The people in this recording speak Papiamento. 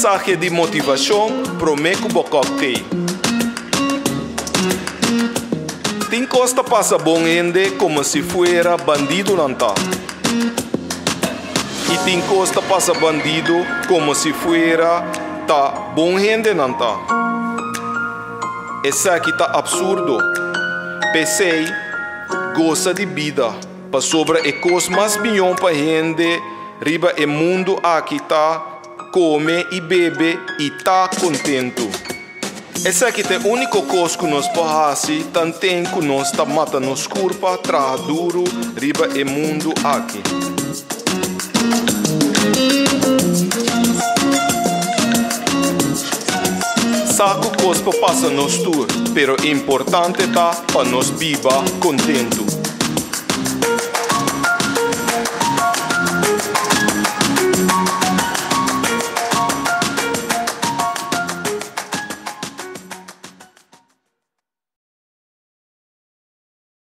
mensahe di motivashon promé ku bo kòp tei. Tin kos ta pasa bon hende komo si fuera bandidonan ta. I tin kos ta pasa bandido komo si fuera ta bon hendenan ta. Esaki ta apsurdo. P'esei, gosa di bida, pasobra e kos mas mion pa hende riba e mundu aki ta kome i bebe i ta kontentu. Esaki ta e úniko kos ku nos por hasi tanten ku nos ta mata nos kurpa traha duru riba e mundu aki. Sa ku kos por pasa nos tur, pero importante ta pa nos biba kontentu.